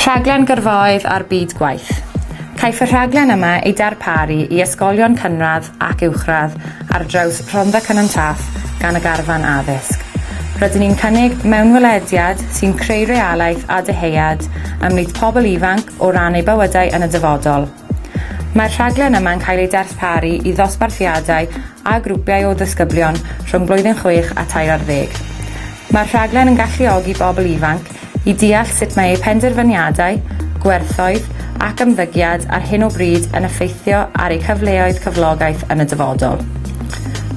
Rhaglen Gyrfaoedd a'r Byd Gwaith. Caiff y rhaglen yma ei darparu i ysgolion cynradd ac uwchradd ar draws Rhondda Cynon Taf gan y Garfan Addysg. Rydyn ni'n cynnig mewnwelediad sy'n creu realaeth a dyheuad ymhlith pobl ifanc o ran eu bywydau yn y dyfodol. Mae'r rhaglen yma'n cael ei darparu i ddosbarthiadau a grwpiau o ddisgyblion rhwng blwyddyn chwech a tair ar ddeg. Mae'r rhaglen yn galluogi bobl ifanc i deall sut mae eu penderfyniadau, gwerthoedd ac ymddygiad ar hyn o bryd yn effeithio ar eu cyfleoedd cyflogaeth yn y dyfodol.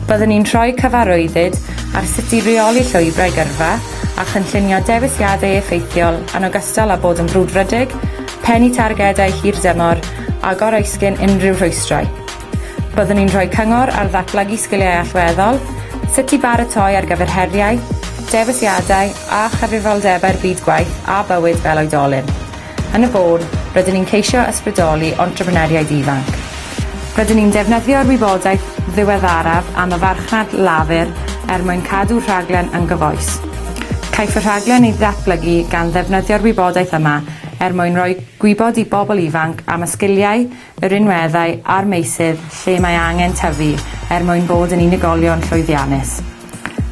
Byddwn ni'n rhoi cyfarwyddyd ar sut i reoli llwybrau gyrfa a chynllunio dewisiadau effeithiol yn ogystal â bod yn frwdfrydig, pennu targedau hirdymor a goresgyn unrhyw rhwystrau. Byddwn ni'n rhoi cyngor ar ddatblygu sgiliau allweddol, sut i baratoi ar gyfer heriau, dewisiadau a chyfrifoldebau'r byd gwaith a bywyd fel oedolyn. Yn y bôn, rydyn ni'n ceisio ysbrydoli entrepreneuriaid ifanc. Rydyn ni'n defnyddio'r wybodaeth ddiweddaraf am y farchnad lafur er mwyn cadw rhaglen yn gyfoes. Caiff y rhaglen ei ddatblygu gan ddefnyddio'r wybodaeth yma er mwyn rhoi gwybod i bobl ifanc am y sgiliau, y rinweddau a'r meysydd lle mae angen tyfu er mwyn bod yn unigolion llwyddiannus.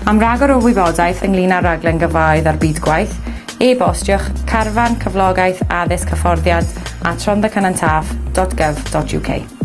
Am ragor o wybodaeth ynglyn â'r raglen Gyrfaoedd a'r Byd Gwaith, e-bostiwch carfan cyflogaeth addysg hyfforddiant at rhonddacynontaf.gov.uk.